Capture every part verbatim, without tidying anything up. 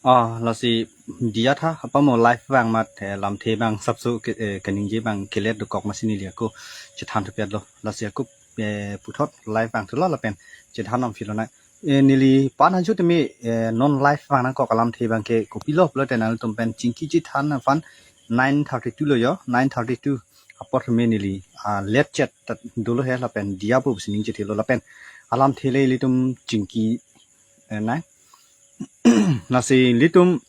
Ah, lasi diya tha, apamo live vang mat, eh, lamthe vang sapso ke, eh, kaningje vang kelet dokok masi neli ako chethan thupet lo. Lasi ako, eh, puthot live vang thulo lapen chethan om philo nai. Eh, neli pan haju teme, eh, non live vang nangkok alamthe vang ke kopilo pulote nangtum pen chingki chethan aphan nine thirty-two lo yo, nine thirty-two apor teme neli, ah, let chet tat dolo he lapen diya po sining chethe lo lapen alamthe le ilitum chingki, eh, nai. Lasi ilitum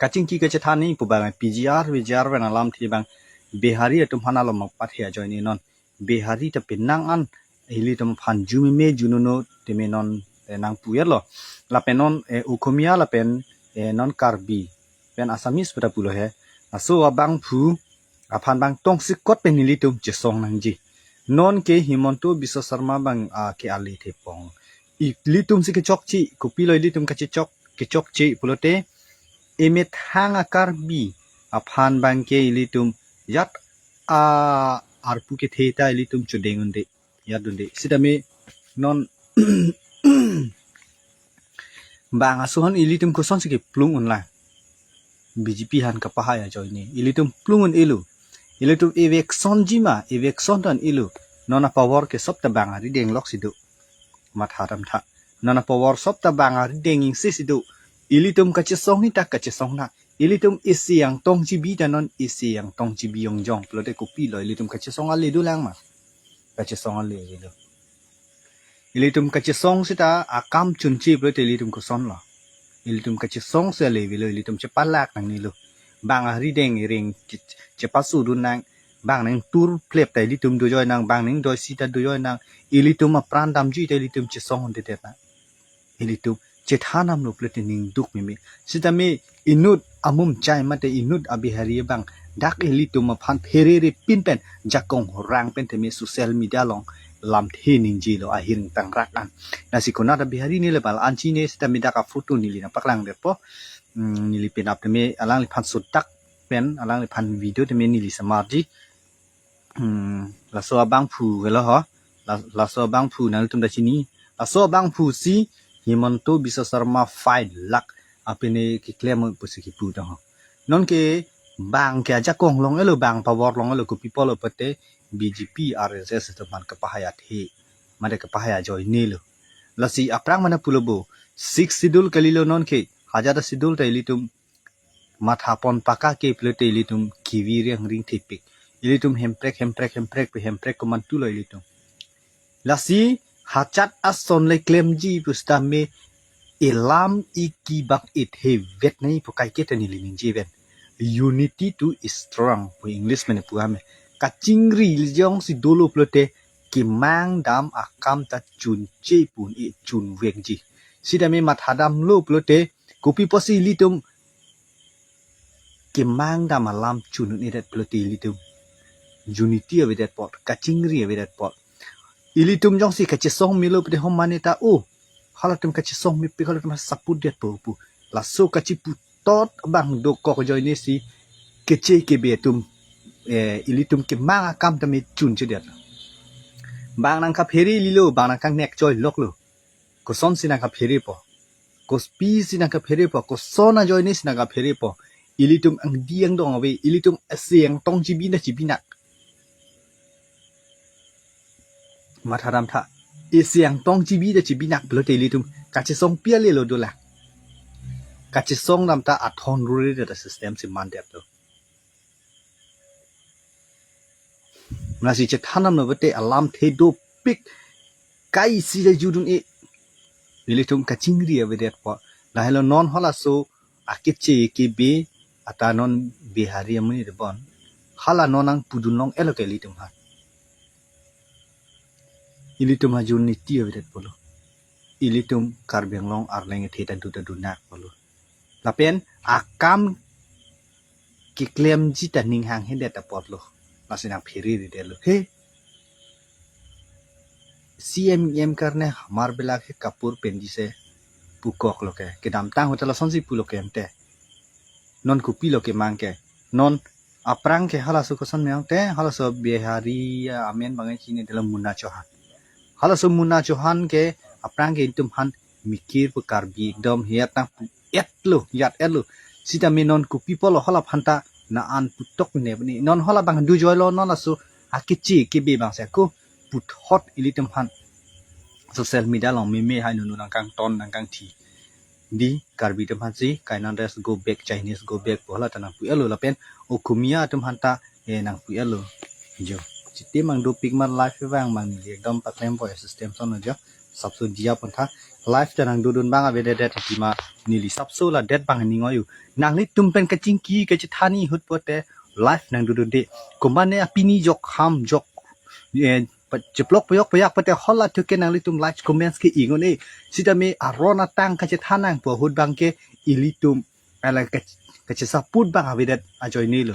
kachingki kachethan ni pu bang P G R, V G R pen alamthe bang Bihari atum aphan alom apathe ajoine non. Bihari ta penang an ilitum aphan jumeme junono teme non, eh, nangpu-et lo. Lapen non, eh, Okhomia lapen, eh, non Karbi pen Assamese pu ta pulo he. Laso abangphu aphan bang tongsekot pen ilitum chesong nangji. Non ke Himanta Biswa Sarma bang, ah, ke ale thepong. Ilitum si kechokche, kopilo ilitum kachechok, kechokche pulote emethang a-Karbi aphan bang ke ilitum jat a-arpu kethe ta ilitum chodeng unde, jat dunde. Sitame non bang aso aphan ilitum kosonsi keplung unlang. B J P aphan kapahai ajoine ilitum plung un-elo. Ilitum eviction ji ma, eviction ta un-elo. Non a-power ke sop ta bang arideng lok si do. Matha dam tha. Non a-power sop ta bang arideng ingse si do. Ilitum kachesong ni ta kachesong na. Ilitum isi angtong chibi ta non isi angtong chibi yongjong pulote kopilo ilitum kachesong ale dolang ma. Kachesong ale avelo. Ilitum kachesong seta akam chunche pulote ilitum koson lo. Ilitum kachesong si ale avelo, ilitum chepalak nangnelo. Bang arideng iring che-, chepasudun nang, bang nangtur plep ta ilitum dojoi nang, bang nangdoisi ta dojoi nang, ilitum apran damji ta ilitum chesong undedet nang. Ilitum chethan damlo pulote ning duk meme. Sitame inut amum chai mate inut a-Bihari bang dak ilitum aphan pherere pin pen jakong horang pen teme social media along lamthe ningjelo ahiring tangrak an. Lasi konat a-Bihari ne le bal anchine sitame dak a-photo neli nangpaklang detpo. Hmm, neli penap teme alangliphan sodak pen alangliphan video teme neli samarji. Hmm, laso abangphu avelo ho. La-, laso abangphu nangtum ta chini. Laso abangphu si Himanta Biswa Sarma five lakh apene keklem pusi kipu ta ho. Non ke bang ke ajakong long-elo, bang a-power long-elo, kopi pulo pulote B J P R S S atum aphan kapahai athe mate kapahai ajoine lo. Lasi aphrang mane pulo bo, sixth schedule kalilo non ke, hajar schedule ta ilitum matha pon paka ke pulote ilitum kivi riang ring thepik. Ilitum hemprek, hemprek, hemprek pe hemprek komantulo ilitum. Lasi hachat ason le klemji pusitame ilam iki bak it he vet nai pu kaike ta neli ningje ven. Unity to strong pu English mane pu ame. Kachingri jongsi dolo pulote kemang dam akam ta chunche pu un-e chunvekji. Sitame matha damlo pulote kopi pusi ilitum kemang dam alam chun un-edet pulote ilitum unity avedet apot, kachingri avedet apot. Ilitum jongsi kachesong melo pulote hom mane ta o, halatum kachesong mepik, halatum support detpo pu. Laso kachiputot bang dokok ajoine si keche kebe atum, eh, ilitum kemang akam tame chunchedet. Bang nangkaphere lilo, bang nangkangnek choi loklo. Kosonsi nangkapherepo? Kopi si nangkapherepo? Koson ajoine si nangkapherepo? Ilitum angdi angdong ave, ilitum isi angtong chibi na chibinak. Matha dam tha. Isi angtong chibi na chibinak pulote ilitum kachesong pi alelo dolang. Kachesong dam ta athon rure ta system si mandetlo. Lasi chethan damlo pulote alamthe dopik kai si le judun e. Ilitum kachingri avedet apot. Lahelo non halaso akeche kebe ata non Bihari amonit bon. Hala non nangpudun long-elo ke ilitum ha. Ilitum ha unity avedet apotlo. Ilitum Karbi Anglong arleng ethe ta du ta dunak apotlo. Lapen akam keklemji ta ning hanghedet apotlo. Lasi nangpheredetlo. He. C M E M karne hamar belak he kapur penji se pukoklo ke. Kedamtang ahut ta lasonsi pulo ke ante. Non kopilo kemang ke. Non aphrang ke halaso koson meyang te, halaso Bihari amen bang chinidetlo Munna Chauhan. Halaso Munna Chauhan ke aphrang ke itum aphan mikir pu Karbi ekdom hiat tang pu-, etlo, yat etlo. Sitame non kopi apotlo hala aphanta na an putok ne bani. Non hala abang dujoilo non laso akeche kebe abang se ko puthot ilitum aphan social media along meme hai nunu nangkangton nangkangthi. Di Karbi atum aphansi Kainan race go back, Chinese go back pu hala ta nangpu-etlo lapen Okomiya atum aphanta eh nangpu-etlo. Jo. Chiti mang dopik mar live vang mang neli ekdom paklem po system ason jo. Sapso diya pon tha. Live ta nangdodun abang avedet det tima neli sapso la det abang ning oi-o. Nanglitum pen kachingki kachethan ahut pote live nangdodunde. Komane apini jok ham jok eh pa- cheplok peyok peyak pote hala athuke nanglitum like comments ke ingon e. Sitame aron atang kachethan nangpo ahut abangke ilitum ala kach- kachesaput abang avedet ajoinelo.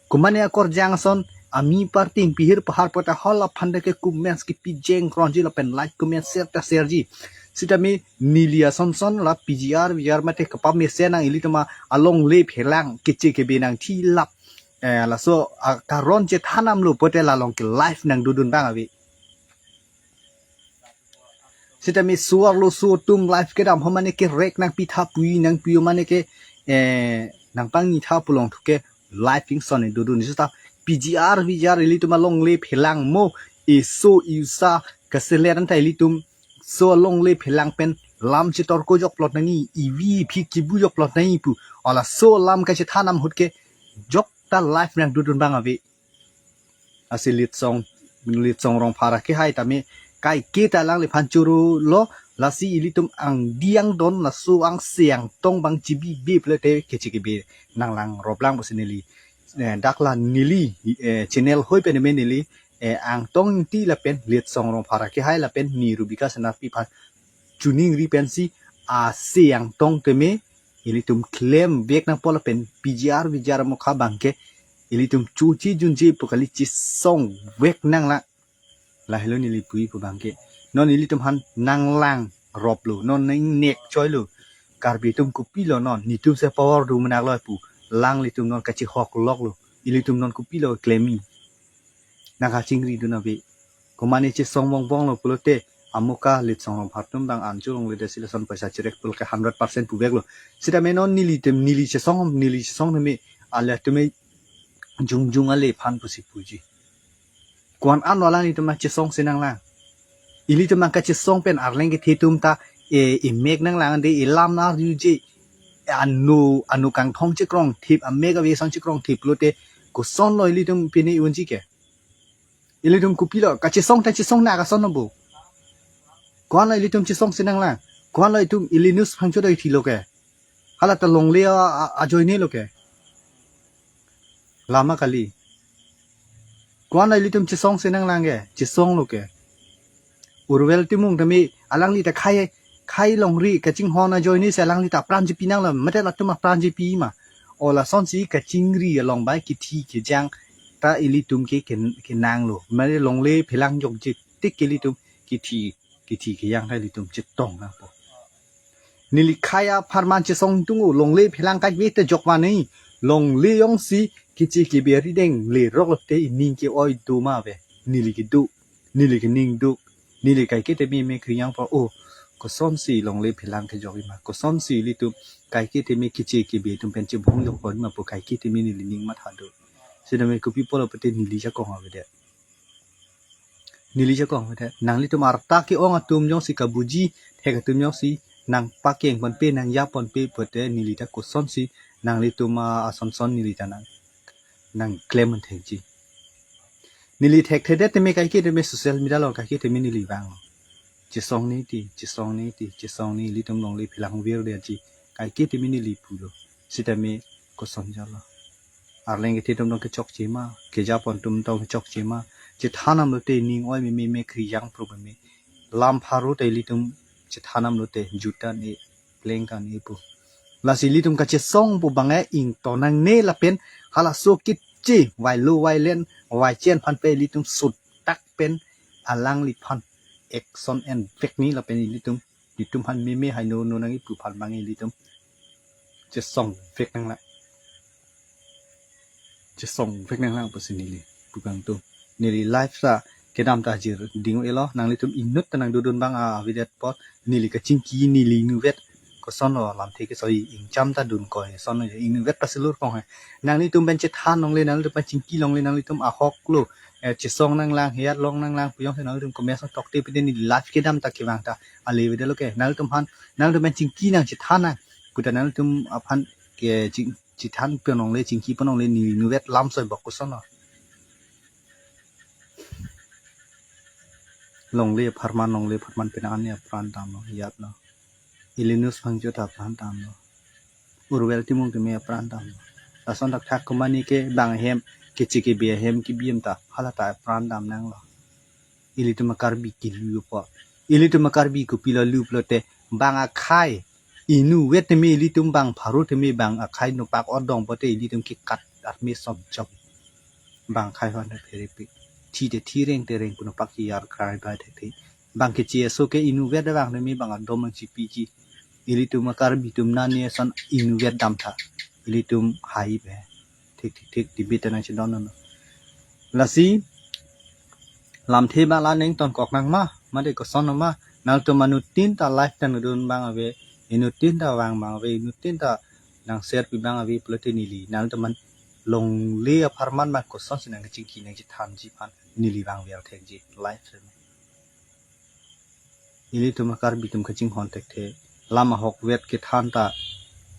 Komane akorjang ason ami party pihir pahar pote hala aphanta ke comments kepi jeng kronji lapen like comment share ta shariji. Sitame neli ason son la P G R V G R mate kepamesen nang ilitum alongle phelang keche kebe nangthilap. Eh, laso akaron chethan damlo pote la along ke live nangdodun abang ave. Sitame suar lo su atum live kedam ho mane ke rek nangpi tha pui nangpi ho mane ke eh nangpangni tha pu along thuke live ingson ne dodun sita P G R V G R ilitum alongle phelang mo eso esa kaseler anta ilitum so alongle phelang pen lam chetor ko jok plot nangji, ivi iphi kibu jok plot nangji pu. Hala so lam kachethan dam ahut ke jok ta live nangdodun abang ave. Lasi Litsong, Litsong Rongphar akehai tame kaike ta alangliphan choro lo, lasi ilitum angdi angdon laso angse angtong abang chibi be pulote keche kebe nanglang rop lang pusi neli eh, dak la neli eh, channel hoi pen me neli eh, Angtong Ingti lapen Litsong Rongphar akehai lapen ni Rubika Senarpi aphan choningri pensi ase angtong teme ilitum klemvek nangpo lapen P G R V G R mokha abangke ilitum choche junje pu kali chesongvek nanglang. Lahelo neli pu-i pu abangke. Non ilitum aphan nanglang rop lo. Non nangnek choi lo. Karbi atum kopilo non. Netum se power do menak lo pu. Alanglitum non kachihok lok lo. Ilitum non kopilo klem-i. Nangkachingri dun ave. Komane chesong bongbong lo pulote. Amoka Litsong Rongphar atum abang anchur ongledet si lason paisa cherek pulo ke hundred percent puvek lo. Sitame non nelitum neli chesong neli chesong tame. Ala tame jongjong ale aphan pusi puji. Ko-an an alanglitum chesongsi nanglang. Ilitum nangkachesong pen arleng kethe atum ta eh, imek nanglang de ilam na arjuje. Eh, ano ano kangthong chekrongthip amek ave ason chekrongthip pulote koson lo ilitum pine unji ke. Ilitum kopilo kachesong ta chesong na kason no bo. Ko-an lo ilitum chesongsi nanglang. Ko-an lo itum ili news phangcho do ithilo ke. Hala ta longle a- a- ajoine lo ke. Lama kali. Ko-an lo ilitum chesongsi nanglang ke, chesong lo ke. Urvel Timung tame alangli ta khai khai longri kachinghon ajoine si alangli ta apran chepi nanglo mate latum apran chepi ma. O lasonsi kachingri along bai kithi kejang ta ilitum ke ken- kenang lo. Mane longle phelang jokje tik ke ilitum kithi kithi kejang ta ilitum chetong nangpo. Neli khai apharman chesong tung o longle phelang kai ve te jok mane. Longle jongsi kichi kibi ari deng le rok lote ining ke-oi do ma ve. Neli kedo, neli kening do, neli kaike teme me kriyang pa o. Kosonsi longle phelang kejok ima. Kosonsi ilitum kaike teme kichi kibi atum pen chebong jok pon ma pu kaike teme neli ning matha do. Sitame kopi apotlo pute neli jakong avedet. Neli jakong pute nanglitum arta ke-ong atum jongsi kabuji thek atum jongsi nangpakeng ponpe nangjap ponpe pute neli ta kosonsi nanglitum a- ason son neli ta nang nangklem thekji. Neli thekthedet teme kaike teme social media along kaike teme neli vanglo. Chesong ne ti, chesong ne ti, chesong ne ilitum longle phelang virdetji. Kaike teme neli pulo. Sitame koson jalo. Arleng kethe atum dong kechokche ma, kejapon atum dong kechokche ma. Chethan damlote ning-oi meme me kriyang pro meme. Lam pharo te ilitum chethan damlote juta ne pleng kan ipu. Lasi ilitum kachesong pu bang-e ingtonangne lapen halaso kichi vailo vailen vaichen aphan pe ilitum sutak pen alangliphan action envek ni lapen ilitum itum aphan meme haino no nang ipu aphan bang-e ilitum chesongvek nanglang. Chesongvek nanglang pusi neli pu kangtung. Neli live ta kedam ta jir ding elo nanglitum inut ta nangdodun abang avedet apot neli kachingki neli ingvet Kosonlo lamthe kesoi, ingcham ta dun koi, son inutvet pasilur kong he. Nanglitum pen chethan longle, nanglitum pen chingki longle, nanglitum ahok lo, eh, chesong nanglang, heat long nanglang pu jongsi nanglitum comment asong tokte pute neli live kedam ta kevang ta ale avedetlo ke. Nanglitum aphan, nanglitum pen chingki nang chethan nang puta nanglitum aphan ke ching, chethan pon longle, chingki pon longle, neli inutvet lam soi bok kosonlo. Longle apharman, longle apharman penang an apran damlo, heat lo. Linus Phangcho ta apran damlo. Urvel Timung tame apran damlo. Lason thakthak komane ke bang ahem, keche kebe ahem kebim ta, hala ta apran dam nanglo. Ilitum a-Karbi kelu apot. Ilitum a-Karbi kopilo lu pulote, bang akhai inutvet tame, ilitum bang pharo tame, bang akhai nopak odong pote ilitum kekat arme som chom. Bang akhai hon pherepik. Thi te thi, reng te reng pu nopak kiyar krai bai thekthe. Bang keche aso ke inutvet abang tame bang adom ang chipiji. Ilitum a-Karbi atum nani ason inutvet dam tha. Ilitum hai be. Thik thik thik, tibit nang chedon non. Lasi lamthe bang la neng ton kok nang ma, mate koson ma, nangtum anuttin ta live ta nangdun bang ave, inuttin ta vang bang ave, inuttin ta nang share pi bang ave pulote neli, nangtum an longle apharman bang kosonsi nang kachingki nang chethanji aphan neli vangver thekji live se. Ilitum a-Karbi atum kachinghon thekthe, lam ahokvet kethan ta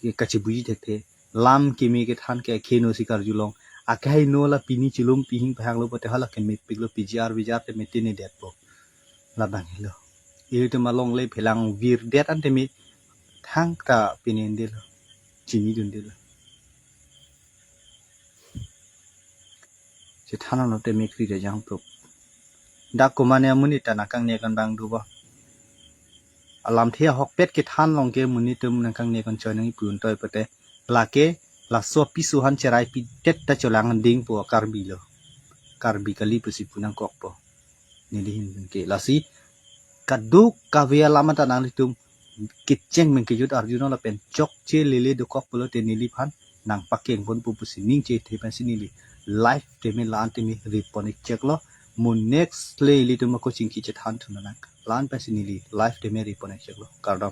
kachibuji thekthe, lam keme kethan ke akheno si karjulong. Akheno la pini chilum pihing pahang lo pote hala kemepik lo, P G R V G R te mete ne detpo. Labang helo. Ilitum alongle phelang virdet an tame thangta pinendetlo. Chinidundetlo. Chethan lo tame kri de jang prup. Dak komane amonit ta nangkangne kan bang do ba. Alamthe ahokpet kethan long ke monit atum nangkangne kan choi nang ipun toi pote. Lake laso apiso aphan cherai pidet ta cholang dingpo, Karbi lo. Karbi kali pusi pu nangkokpo. Neli ahin ke lasi kaduk kave alam ta nanglitum kecheng meng kejut arjuno lapen chokche lele dokok pulote neliphan nangpakeng ponpo pusi ning chethe pensi neli live tame la-an tame ripon ik cheklo. Mo next le ilitum ako chingki chethan thunang la-an pensi neli live tame ripon ik cheklo. Kardom.